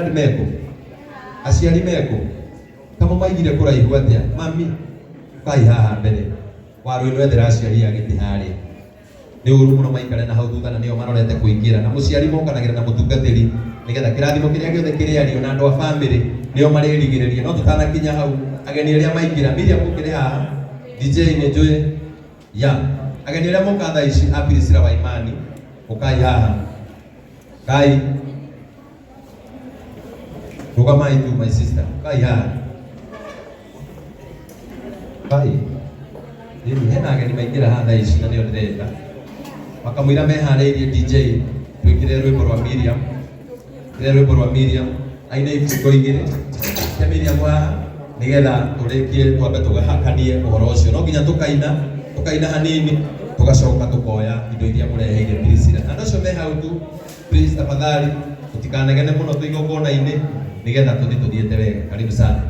Dad mekũ? Aciari mekũ? Kamo maigire kũraihu atĩa? Mami, ũkai haha mbere. Warũinũ ethera aciari a gĩtĩ harĩa. Nĩ ũru mũno maikare na hau thutha na nĩo marorete kũingĩra. Na mũciari mokanagĩra na mũtungatĩri nĩgetha kĩrathimo kĩrĩa gĩothe kĩrĩario na andũ a famĩlĩ nĩo marĩrigĩrĩria. No tũtanakinya hau, ageni arĩa maingĩra, Miriam ũkĩrĩ haha, DJ nĩ njũĩ, ya ageni arĩa moka thaa ici a Priscilla wa Imani, ũkai haha. Kai rũgamai tu my sister, kai haha. Kai Rĩu hena ageni maingĩra haha thaa ici na nĩo ndĩrenda makamũira meharĩirie DJ twĩkĩre rwĩmbo rwa Miriam, ĩkĩre rwĩmbo rwa Miriam aine ibungo igĩrĩ cia Miriam haha nĩgetha tũrĩkie twambe tũgahakanie ũhoro ũcio. No nginya tũkaina tũkaina hanini tũgacoka tũkoya indo iria mũreheire Priscilla. Andũ acio me hau tu please tafadhali tũtikanegene mũno twĩ igongona-inĩ nĩgetha tũthiĩ tũthiĩte wega. Karibu sana.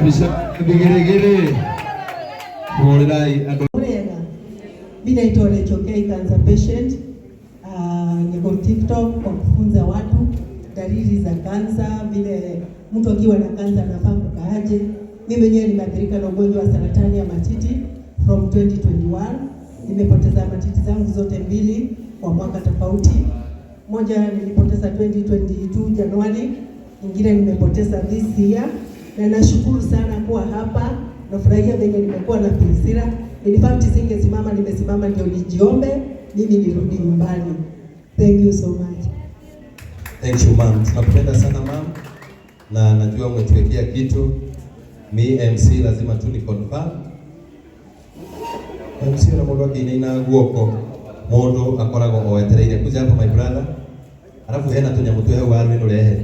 Mbica vigeregere hũrĩrai andũ. Murega. Mimi naitwa Rachel K, cancer patient. Niko TikTok kwa kufunza watu dalili za kansa, vile mtu akiwa na kansa anafaa kukaaje. Mimi mwenyewe nimeathirika na ugonjwa wa saratani ya matiti from 2021. Nimepoteza matiti zangu zote mbili kwa mwaka tofauti. Moja nilipoteza 2022 Januari, nyingine nimepoteza this year, na nashukuru sana kuwa hapa. Nafurahia venye nimekuwa na Priscilla. In fact singesimama, nimesimama ndio nijiombe mimi nirudi nyumbani. Thank you so much. Thank you, ma'am. Tunakupenda sana, ma'am, na najua umetuwekea kitu. Mi MC lazima tu ni confirm. MC ona mundu akĩinaina guoko mundu akoragwo o etereire. Kuja hapa, my brother. Alafu hena tũnyamũ twĩ hau waru ĩno rehe.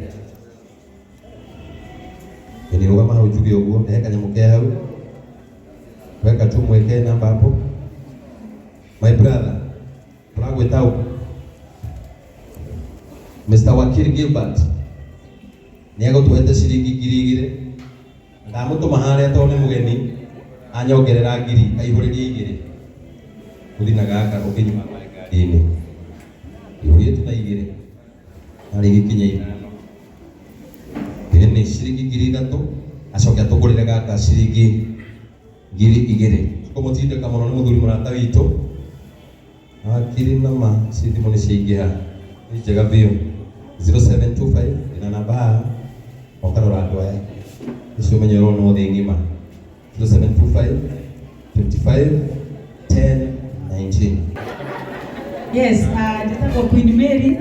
Nĩ rũgama hau njuge ũguo, rehe kanyamũ ke hau. Weka tu mweke namba hapo. My brother, tũragwĩta ũ? Mr. Wakili Gilbert nĩ egũtũhete ciringi 2000. Ndamũtũma harĩa tondũ nĩ mũgeni, anyongerera ngiri, aihũrĩrie igĩrĩ. Ũthi na gaka ũkĩnyua maĩ ngari-inĩ. Ihũrie tu na igĩrĩ. Narĩ gĩkinye 5. Ĩni ciringi 3000, acoke atũgũrĩre gaka ciringi 2000. Tũkũmũtindĩka mũno nĩ mũthuri mũrata witũ. Wakiri na ma ci thimũ nĩ ciaingĩha. Nĩ njega biũ. 0725 ĩna namba haha. Ũkarora andũ aya. Ũcio ũmenye ũronwo thĩ ng'ima. 0725 55 10 19. Yes, njĩtagwo Queen Mary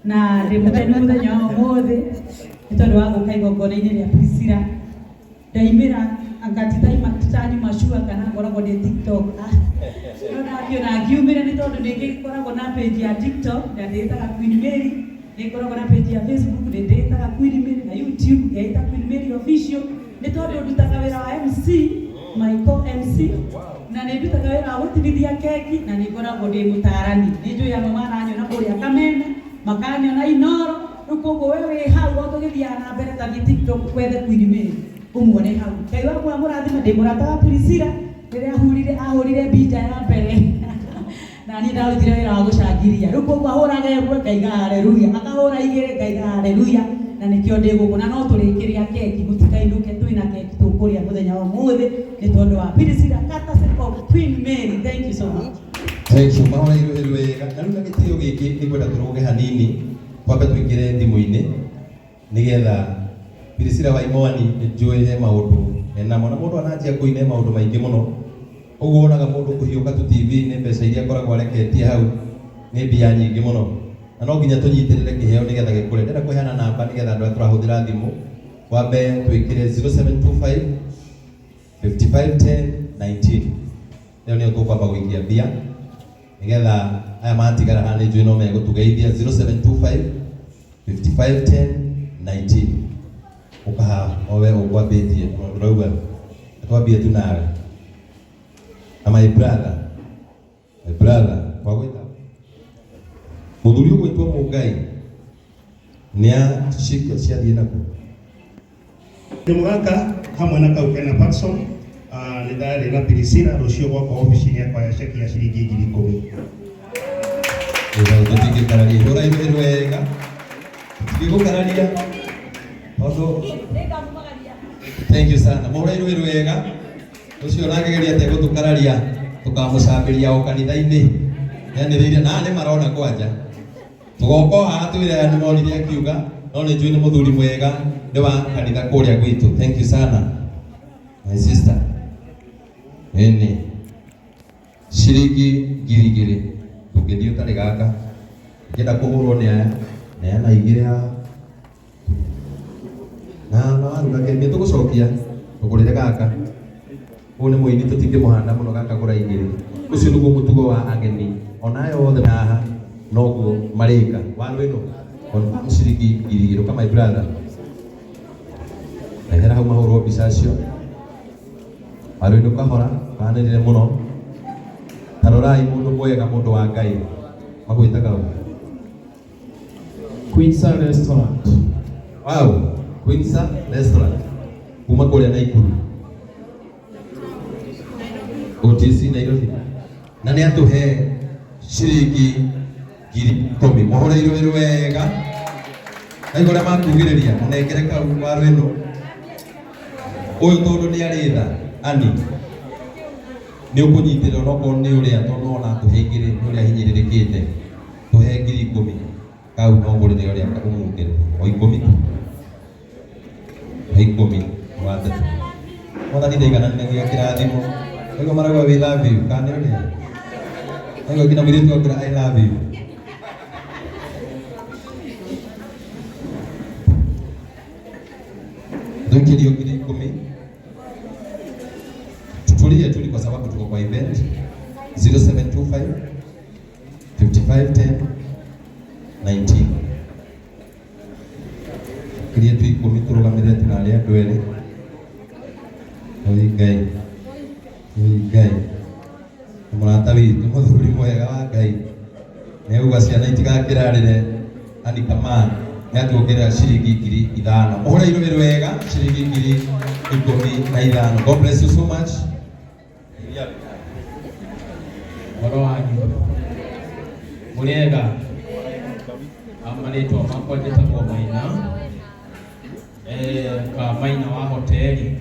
na ndĩ mũkenu mũthenya wa ũmũthĩ nĩ tondũ wa gũka igongona-inĩ rĩa Priscilla. Ndaimĩra anga titanyuma sure kana ngoragwo ndĩ TikTok. No ndakiona ngiumĩra nĩ tondũ nĩ ngĩkoragwo na page ya TikTok na ndĩĩtaga Queen Mary, nĩ ngoragwo na page ya Facebook nĩ ndĩĩtaga Queen Mary na YouTube ngeĩta Queen Mary Official nĩ tondũ ndutaga wĩra wa MC, Michael MC, na nĩ ndutaga wĩra wa gũtinithia keki na nĩ ngoragwo ndĩ mũtaarani. Nĩ njũĩ amwe maranyona kũrĩa Kameme, makanyona Inoro, rĩu koguo we wĩ hau o tũgĩthiaga na mbere ta thiĩ TikTok wethe Queen Mary ũmuone hau. Ngai wakwa amũrathime, ndĩ mũrata wa Priscilla rĩrĩa ahũrire mbinja ya mbere na niĩ ndarutire wĩra wa gũcangiria. Rĩu koguo ahũraga ĩmwe ngaiga haleluya, akahũra igĩrĩ ngaiga haleluya, na nĩkĩo ndĩ gũkũ na no tũrĩkĩrĩa keki, mũtikainũke, twĩna keki tũkũrĩa mũthenya wa ũmũthĩ nĩ tondũ wa Priscilla courtesy of Queen Mary. Thank you so much. Thank you. Mahũra iruhĩru wega. Na rĩu na gĩtĩo gĩkĩ nĩ ngwenda tũrũge hanini, twambe tũingĩre thimũ-inĩ nĩgetha Priscilla wa Imwani nĩ njũĩ he maũndũ enamo, na mũndũ ananjia kũina he maũndũ maingĩ mũno. Ũguo wonaga mũndũ kũhiũka tu TV-inĩ, mbeca iria akoragwo areketie hau nĩ mbia nyingĩ mũno, na no nginya tũnyitĩrĩre kĩheo nĩgetha gĩkũre. Ndĩrenda kũheana namba nĩgetha andũ arĩa tũrahũthĩra thimũ wambe twĩkĩre 0725 55 10 19. Ĩyo nĩyo tũkwamba gũikia mbia nĩgetha aya matigara haha nĩ njũĩ no megũtũgeithia. 0725 55 10 19. Ũkaha owe ũkwambĩtie tondũ ndĩrauga twambie tu nawe. Na my brother, my brother, twagwĩta mũthuri ũgwĩtwo Mũngai nĩ acika ciathiĩ nakuo. Ndĩ mũgaka hamwe na kau kena Patson, nĩ ndarĩ na Priscilla rũciũ gwakwa obici-inĩ yakwa ya ceki ya ciringi 10,000. Ĩno tũtingĩkararia, hũra iruhĩ wega, tũtingĩgũkararia tondũ thank you sana. Mũhũra iruhĩ wega, ũcio ũrangĩgeria atĩa gũtũkararia, tũkamũcambĩria o kanitha-inĩ. Nĩanĩrĩire na nĩ marona kwanja. Tũgoka o haha twĩre aya nĩ monire akiuga, no nĩ njũĩ nĩ mũthuri mwega, nĩ wa kanitha kũrĩa gwitũ. Thank you sana my sister. Ĩni ciringi 2000 ndũngĩthiĩ ũtarĩ gaka. Ngĩenda kũhũrwo nĩ aya, neana igĩrĩ haha. Na na waruga keki tũgũcokia tũgũrĩre gaka. Ũyũ nĩ mũini tũtingĩmũhanda mũno gaka gũra igĩrĩ. Ũcio nĩguo mũtugo wa ageni ona aya othe haha noguo marĩka. Waru ĩno confirm ciringi 2000 kama my brother. Ehera hau mahũrwo mbica cio. Waru ĩno kahora kanĩrĩre mũno. Ta rorai mũndũ mwega, mũndũ wa Ngai. Magwĩtaga ũ? Queensa Restaurant. Wow, Queensa Restaurant. Kuma kũrĩa Naikuru. OTC Nairobi. Na nĩ atũhe ciringi 10,000. Mũhũre irũĩ wega. Naigua ũrĩa makugĩrĩria, mũnengere kau waru ĩno. Ũyũ tondũ nĩ arĩ tha, ani nĩ ũkũnyitĩrĩra onokorwo nĩ ũrĩa tondũ ona atũhe igĩrĩ nĩ ũrĩa hinyĩrĩrĩkĩte. Tũhe 10,000. Kau no ũgũrĩre ũrĩa ũmũngere. O 10 tu. O 10 wa tatu. Mwathani ndaigananagia kĩrathimo. Naigua marauga we love you, kana nĩ ũrĩa? Naigua nginya mũirĩtu akwĩra I love you. Thũkĩrio 10,000. Tutulie tu kwa sababu tuko kwa event. 0725 55 10 19. Kirie tu ikumi tũrũgamĩrĩre tunarĩ andũ erĩ. Oi Ngai. Oi Ngai. Mũrata witũ mũthuri mwega wa Ngai. Nĩauga ciana itigakĩrarĩre Anika man nĩatuongerera ciringi 5,000. Mũhũre irũĩ wega ciringi 15,000. God bless you so much. Ũhoro wanyu mũrĩega? Marĩtwa makwa njĩtagwo Maina, ka Maina wa hoteli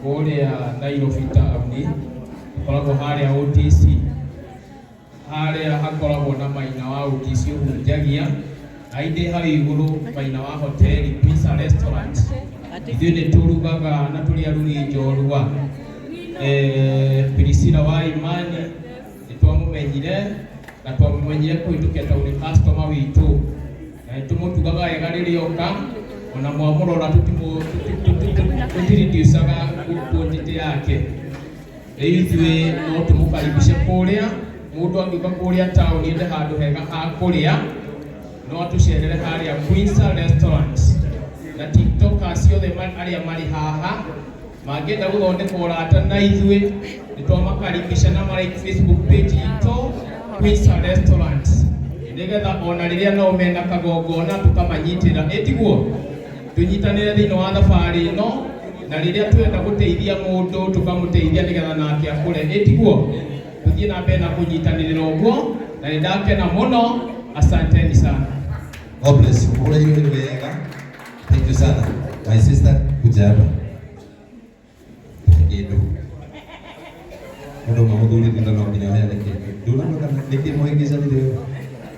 kũrĩa Nairobi taũni, koragwo harĩa OTC, harĩa hakoragwo na Maina wa OTC ũhunjagia na indĩ hau igũrũ Maina wa hoteli Pizza Restaurant. Ithuĩ nĩ tũrugaga na tũrĩ arugi njorua. Priscilla wa Imani nĩ twamũmenyire na twamũmenyire kũhĩtũkĩra tondũ nĩ customer witũ na nĩ tũmũtugaga wega rĩrĩa oka, ona mwamũrora tũtireducaga quantity yake. Rĩu ithuĩ no tũmũkaribishe kũrĩa, mũndũ angĩũka kũrĩa taũni ende handũ hega ha kũrĩa no atũcerere harĩa Queens Restaurant. Na tiktokers othe arĩa marĩ haha mangĩenda gũthondeka ũrata na ithuĩ nĩ twamakaribisha na marike Facebook page itũ Queens Restaurant, nĩgetha ona rĩrĩa nao mena kagongona tũkamanyitĩra, ĩtiguo tũnyitanĩre thĩinĩ wa thabarĩ ĩno, na rĩrĩa twenda gũteithia mũndũ tũkamũteithia nĩgetha nake akũre, ĩtiguo tũthiĩ na mbere na kũnyitanĩrĩra ũguo, na nĩ ndakena mũno. Asanteni sana. God bless you. Mũhũre irũĩ wega. Thank you sana. My sister, kuja hapa. Kĩndũ. Mũndũ ũmwe mũthuri thutha no nginya ũheane kĩndũ. Ndũnamwe kana nĩkĩ mũhĩngĩcanire ũũ?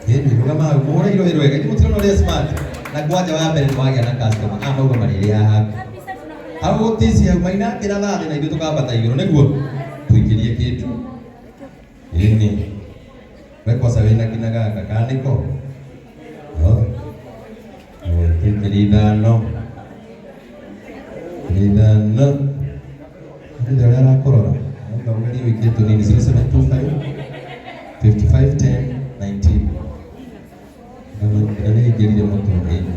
Ĩni, rũgama hau, mũhũre irũĩ wega. Ithuĩ mũtirona ũrĩa smart. Na kwanja wa mbere nĩ wagĩa na customer. Aya mauga marĩrĩaga haku. Hau gũtici hau maina akĩratha thĩ na ithuĩ tũkambata igũrũ nĩguo tũikĩrie kĩndũ. Ĩni. We kwanza wĩna kina gaka kana nĩko? Oh. 5,000. 5,000. Ndio ũrĩa arakũrora. Auga ũgerie ũikie tũnini 0725 55 10 19. Na nĩ ingĩrire mũtwe ĩni.